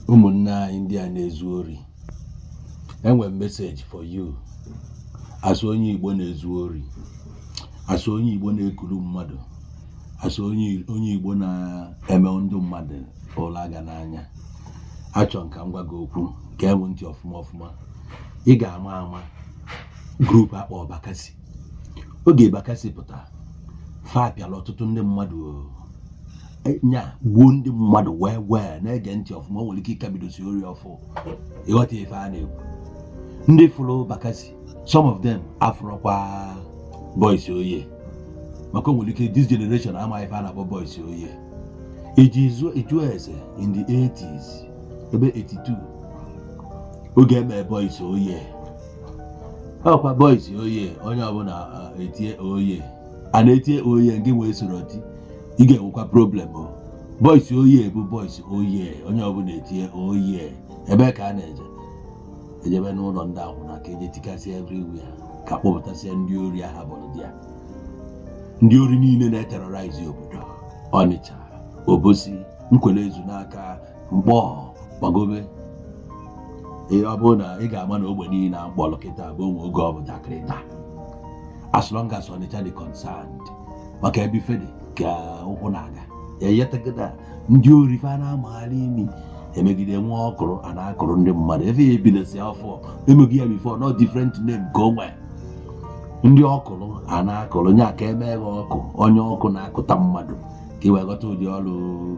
Ụmụnne anyị ndị a na-ezu ori, enwe m message for you. Asụ onye Igbo na-ezu ori, asụ onye Igbo na-ekuru mmadụ, asụ onye Igbo na-eme ndị mmadụ ụla aga n'anya, achọ m ka m gwa gị okwu. Gee m ntị ọfụma ọfụma. Ị ga-ama ama group akpọ Bakassi. Oge Bakassi pụtara, fa apịala ọtụtụ ndị mmadụ o. Nya gbuo ndị mmadụ wee wee na-ege ntị ọfụma. O nwere ike ịkabidosi ori ọfụ. Ịghọta ife a na-ekwu? Ndị fụrụ Bakassi, some of them afụrọkwa Boys Oye, maka o nwere ike this generation amaghị ife a na-akpọ Boys Oye. Iji jụọ ese, in the 80s, ebe 82, oge eme Boys Oye, ọkwa Boys Oye, onye ọbụla etie oye, a na-etie oye, nke nwee soro ti, ị ga-enwekwa problem o. Boys Oye bụ Boys Oye, onye ọbụla etie oye. Ebe ka a na-eje ejebe n'ụlọ ndị akwụna ka eje tikasịa everywhere, ka kpọpụtasịa ndị ori aha bụrụ di ya, ndị ori niile na-eterrorize obodo Ọnịcha, Obosi, Nkwelezu n'aka Mkpọ gbagobe. Ee, ọ bụrụ na ị ga-ama na ogbe niile a mkpọrọ kịta bụ onwe oge ọ bụ dakịrịta, as long as Ọnịcha dị concerned, maka ebe ife dị ka ụkwụ na-aga eyetegida ndị ori fa na-amagharị imi emegide nwa ọkụrụ a na-akụrụ ndị mmadụ. Efe ya ebidosi afọ emeghị ya before, no different name ka o nwee ndị ọkụrụ a na-akụrụ nya ka eme gị ọkụ, onye ọkụ na-akụta mmadụ, ka ị wee ghọta ụdị ọrụ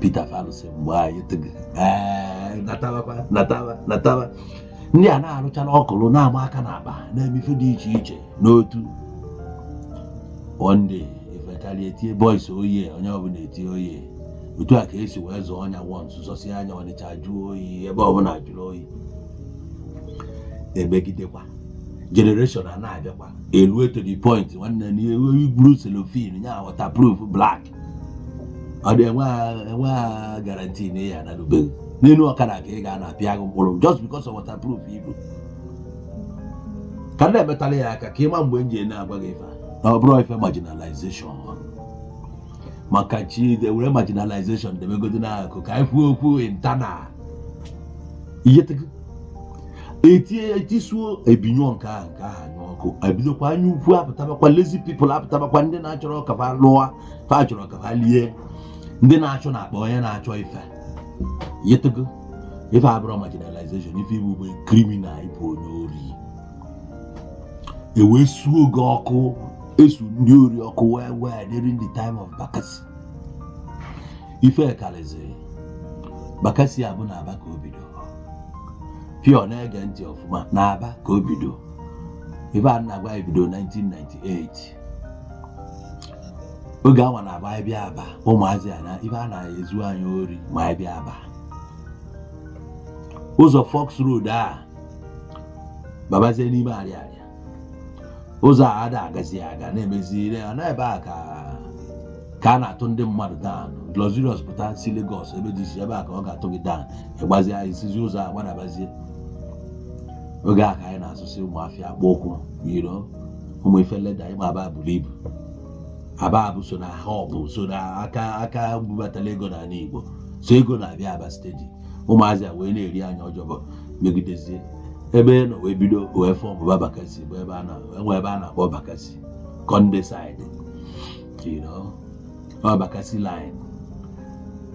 Peter Falụsị mgbe anyị tụgo. Ee, natabakwa, nataba, nataba. Ndị a na-arụchala ọkụrụ, na-ama aka n'akpa, na-eme ife dị iche iche n'otu. One day ife karịa, etie Boys Oye, onye ọbụla etie oye. Otu a ka esi wee zụọ ọnya once, zọsie anya, Ọnịcha jụọ oyi, ebe ọbụla jụrụ oyi. Emegidekwa generation a na-abịakwa elue to the point, nwanne, na iburu cellophane nya waterproof black, ọ dị enwe guarantee na ya analubeghị n'elu ọkada ka ị ga na-apịa gị mkpụrụ just because of waterproof ibu. Ka m na-emetala ya aka ka ịma mgbe m ji na-agwa gị ife a. Na ọ bụrụ ife marginalization, maka chi were marginalization debegodi n'akụ ka anyị kwuo okwu internal ihe etie etisuo ebinyụọ nke ahụ anyụ ọkụ, ebidokwa anya ukwu apụtabakwa, lazy people apụtabakwa, ndị na-achọrọ ka fa lụọ, fa chọrọ ka fa lie, ndị na-achọ na akpa onye na-achọ ife yetego. Ife abụrụ marginalization, ife ibu bụ criminal, ịbụ onye ori, ewee suo gị ọkụ. Esu ndị ori ọkụ wee wee during the time of Bakassi. Ife karịzịrị Bakassi abụ na Aba ka o bido pure. Na-ege ntị ọfụma, na Aba ka o bido. Ife a na-agwa ya bido 1998, oge anwa na-aba anyị bịa Aba, ụmụazị a na ife a na-ezu anyị ori ma anyị bịa Aba, ụzọ Fox Road a babazie n'ime Arịarịa, ụzọ a ada agazi aga na-emezi na ebe a ka a na-atụ ndị mmadụ down. Luxurious pụta si Lagos, ebe dị iche, ebe a ka ọ ga-atụ gị down, ịgbazie isizi ụzọ a gbadabazie. Oge a ka anyị na-asụsị ụmụ afịa akpụ ụkwụ yiro, ụmụ ife leda ịma. Aba buru ibu, Aba bụ so na hub, so na aka aka bubatala ego n'ala Igbo, so ego na-abịa Aba steady. Ụmụazị a wee na-eri anya ọjọbọ megidezie ebe nọ wee bido wee form Bakassi, bụ ebe a na enwe ebe a na-akpọ Bakassi Konde side, ọ Bakassi line,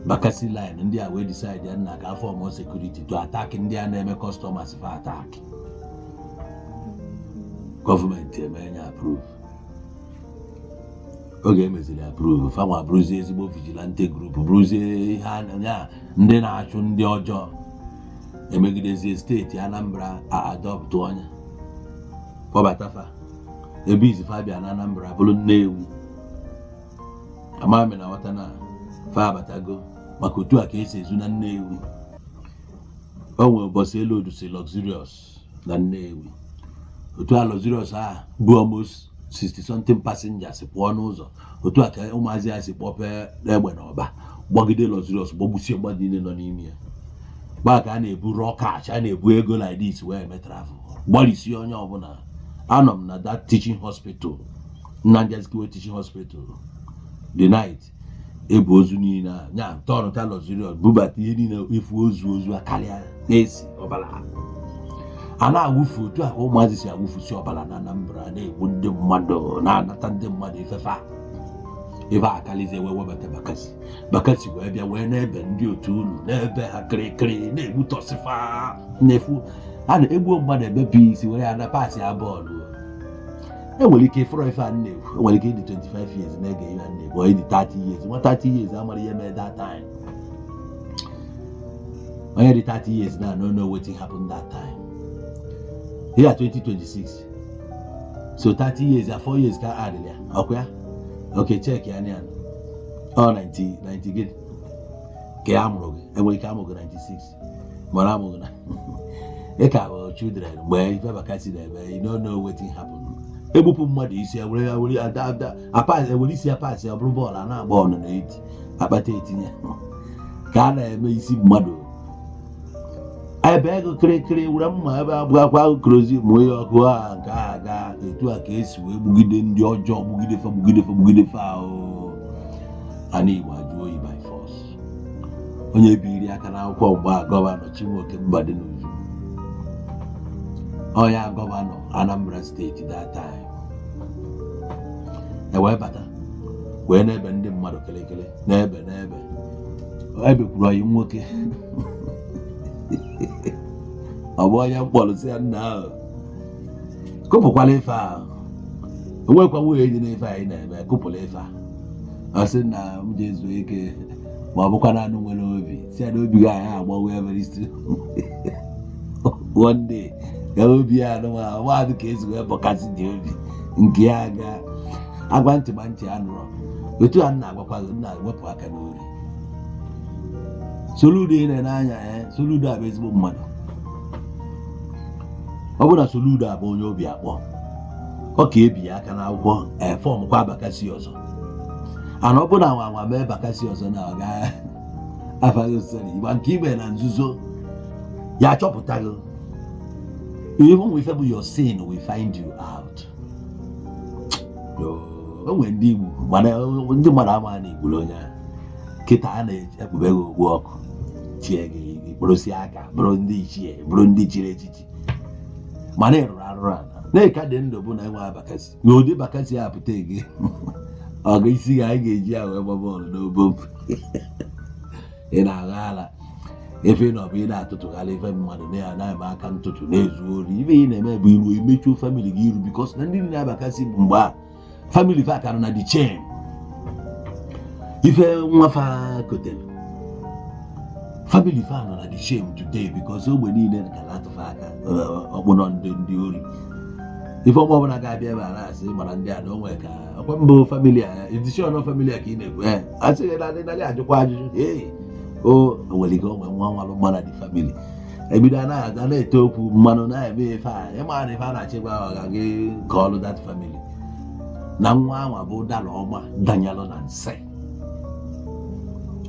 Bakassi line. Ndị a wee decide ya nna ka a form security to attack ndị a na-eme customers fa attack. Gọọmenti eme ya approve. Oge emeziri approve, fanwa bụrụzie ezigbo vigilante group, bụrụzie ihe anya ndị na-achụ ndị ọjọọ. Emegidezie steeti Anambra adopt onye kpọbatafa ebe izifa bịa na Anambra bụrụ Nnewi. Amami na nghọta na fa abatago, maka otu a ka esi ezu na Nnewi. O nwere ụbọchị elu odusi luxurious na Nnewi, otu a luxurious a bụ almost 60 something passengers pụọ n'ụzọ, otu a ka ụmụazị ya si kpọpee egbe na ọba gbagide luxurious, gbagbusie mmadụ niile nọ n'ime ya. Gbaa ka a na-ebu raw cash, a na-ebu ego like this wee eme travel, gbalịsie onye ọbụla. Anọ m na that teaching hospital, Nnamdi Azikiwe Teaching Hospital, the night Ebu ozu niile a nya tọnụta luxurious, bubata ihe niile, ifu ozu, ozu akarịa na-esi ọbara a na-awụfu. Otu a ka ụmụazị si awụfusi ọbara na Anambra, na-egbu ndị mmadụ, na-anata ndị mmadụ ifefe a. Ife akalizie wee webata Bakassi. Bakassi wee bịa wee na-ebe ndị otu unu, na-ebe ha kịrịkịrị, na-egbutọsịfa na-efu a na-egbuo mmadụ, ebepụ isi were ya na paasị ya bọọlụ. Enwere ike ịfụrọ ife a na-ekwu. Enwere ike ịdị 25 years na-ege ihe a na-ekwu, ọ ịdị 30 years. Nwa 30 years amara ihe mee that time. Onye dị 30 years now no know wetin happen that time. Here 2026, so 30 years ya, 4 years ka add ya, ọkwa ya. Okay, check ya anya. Ọ 90 90 gịnị ka ya mụrụ gị? Enwere ike amụ gị 96, mana amụ gị na ị ka bụ children mgbe ife Bakassi na-eme. You no know wetin happen. Egbupụ mmadụ isi, ewere ewere ada ada apa, ewere isi ya pasị, ọ bụrụ bọọlụ a na-agba ọnụ na eji akpata etinye ka a na-eme isi mmadụ. Ebe ego kịrịkịrị were mma ebe abụ akwa kerosene mụọ ya ọkụ a, nke a ga etu a ka esi wee gbugide ndị ọjọọ, gbugide fa, gbugide fa, gbugide fa. O ana Igbo ajụ oyi by force. Onye biri aka n'akwụkwọ mgbe a, Governor Chinwoke Mbadinuju, ọya governor Anambra State that time, e wee bata wee na-ebe ndị mmadụ kịrịkịrị, na-ebe na-ebe. Ebekwuru ọyị nwoke, ọ bụ onye mkpọrọ, si ya, "Nna ahụ, kụpụkwala ife ahụ, onwekwa nwunye dị n'ife anyị na-eme, kụpụla ife a." Ọ sị na m ji ezuo ike, ma ọ bụkwa na anụ nwere obi, si ya na obi gị anyị agbanwe every one day ka obi ya anụ nwa ka esi wee bọkasị dị obi nke ya ga agwa ntị ma ntị anụrọ. Otu a nna agwakwa gị, nna, wepụ aka n'ori. Soludo ị na-ene anya ya, Soludo a bụ ezigbo mmadụ. Ọ bụrụ na Soludo abụ onye obi akpọ, ọ ka ebi ya aka n'akwụkwọ efọm kwa Bakassi ọzọ. Ana ọ bụrụ na nwa nwa mee Bakassi ọzọ na ọ ga afaghị osiri igba nke ime na nzuzo ya achọpụtaghị. Even ife bụ your sin will find you out. O nwere ndị Igbo, mana ndị mmadụ ama na igburu onye ahụ. Kịta a na-ekpube gị okpu ọkụ, chie gị ikporosi aka, bụrụ ndị ichie, bụrụ ndị chiri echichi, mana ị rụrụ arụrụ ala na-eka dị ndụ bụ na enwe Bakassi na ụdị Bakassi a pụta gị ọga isi gị, anyị ga-eji ya wee gba bọọlụ n'obom. Ị na-agha ala efe na ọ bụ ị na-atụtụgharị ife mmadụ na na-eme aka ntụtụ, na-ezu ori. Ife ị na-eme bụ iru emechuo family gị iru, because na ndị na-abakasị bụ mgbe a family fa kara na the chain ife nwa fa kotere. Family fa nọ na the shame today, because ogbe niile ka na-atụfe aka ọkpụnọ ndị ori. Ife ọma ọbụla ga-abịa ebe a na-asị, mana ndị a na onwe ka ọkwa mbụ family a, edishọn family a ka ị na-ekwu. Ee, asị gị na ndị ajụkwa ajụjụ. Ee, o nwere ike onwe nwa nwalụ mma na the family ebido a na-ete okwu mmanụ na-eme ife a. Ịma na ife a na-achịkwa ọga gị ka ọlụ that family na nwa anwa bụ ụdara ọma danyalụ na nsị.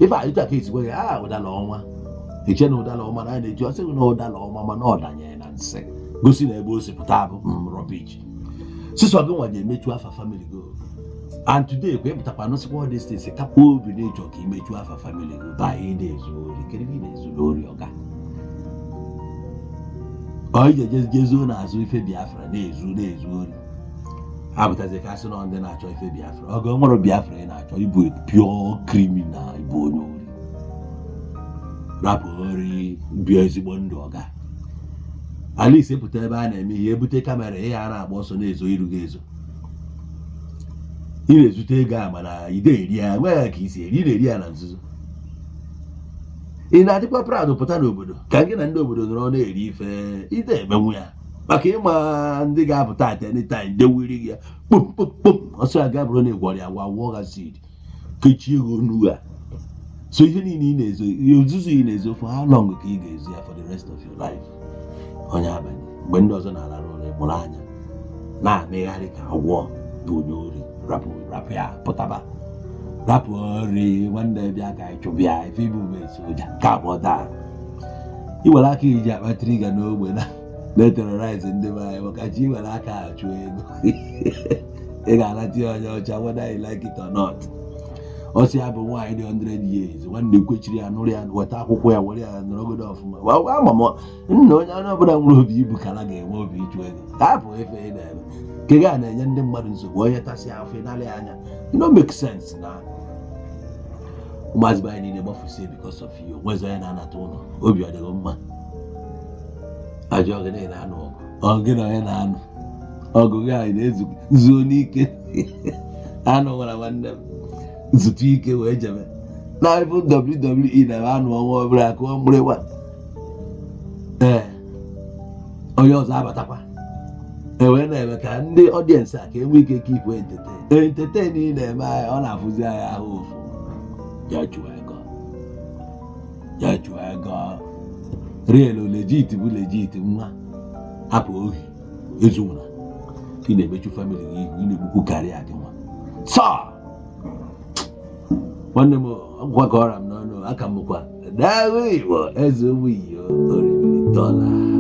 Ife a, etu a ka esi gwa gị a ụdara ọma, eche na ụdara ọma na a na-eji ọsị gị na ụdara ọma, mana ọ danyere na nsị, gosi na ebe o si pụta bụ rubbish. Sisọ gị nwa ji emechu afa family go. And today kwa ịpụtakwa nụsịkwa all these things, kakwa obi na-ịchọ ka imechu afa family go ba. Ị na-ezu ori, kedu ebe ị na-ezu n'ori? Ọga ọ ije jezuo n'azụ ife Biafra, na-ezu na-ezu ori, apụtazi ka asị na ndị na-achọ ife Biafra. Ọgụ nwere Biafra ị na-achọ, ịbụ pure criminal, ịbụ onye ori. Rapụ ori, bịa ezigbo ndụ. Ọga Alice pụta ebe a na-eme ihe, ebute camera, ihe a na-agba ọsọ na-ezo iru gị ezo. Ị na-ezute ego a, mana ị eri ya, nwee ka isi eri. Ị na-eri ya na nzuzo. Ị na-adịkwa proud pụta n'obodo ka gị na ndị obodo nọrọ na-eri ife. Ide emenwu ya maka ịma ndị ga-apụta at any time dewiri gị ya kpom kpom kpom ọsọ ya ga bụrụ na ịgwọrọ ya gwa wụọ ha seed kechie gị onu a. So ihe niile ị na-ezo, ihe nzuzo ị na-ezo, for how long ka ị ga-ezo ya? For the rest of your life? Onye abalị mgbe ndị ọzọ na-alarụ ụra, mụrụ anya na-amịgharị ka agwọ bụ onye ori. Rapụ, rapụ ya, pụtaba, rapụ ori. Nwanne, bịa ka anyị chụbịa ife ibu ume soja ka abụọ daa. Iwere aka iji akpa trigger n'ogbe na na-eterrorize ndị be anyị, maka chi iwere aka achụ ego, ị ga-anata ya onye ọcha, whether you like it or not. Ọ sị ya bụ nwaanyị dị 100 years, nwanne, kwechiri ya, nụrụ ya, weta akwụkwọ ya, were ya nọrọgodo ọfụma. Ama m nna onye onye ọbụla nwere obi ibu kala ga-enwe obi ịchụ ego. Hapụ ife ị na-eme nke ga na-enye ndị mmadụ nsogbu. Onye tasị afọ ịnalị anya, it no make sense na ụmụazị be anyị niile gbafusie because of you. Nwezi onye na-anata ụlọ, obi ọ dịghị mma. Ajọ gị na na-anụ ọgụ, ọ gị na onye na-anụ ọgụ gị, anyị na-ezu zuo n'ike anụ nwara nwanne m zụta ike wee jebe na ifu WWE na anụ ọnwa ọbụla akụọ mgbịrịgba. Ee, onye ọzọ abatakwa, e wee na-eme ka ndị audience a ka enwee ike keep entertain entertain. Ị na-eme anyị, ọ na-afụzi anyị ahụ ụfụ. Ya chụọ ego, ya chụọ ego real, legit bụ legit. Nwa, hapụ ohi, ezunwuna. Ị na-emechu family gị ihu, ị na-egbukwu karịa gị. Nwa sọ nwanne m, ọgwụkwa ka ọra m n'ọnụ aka m bụkwa dawe Igbo eze ụmụ iyo oribiri dọla.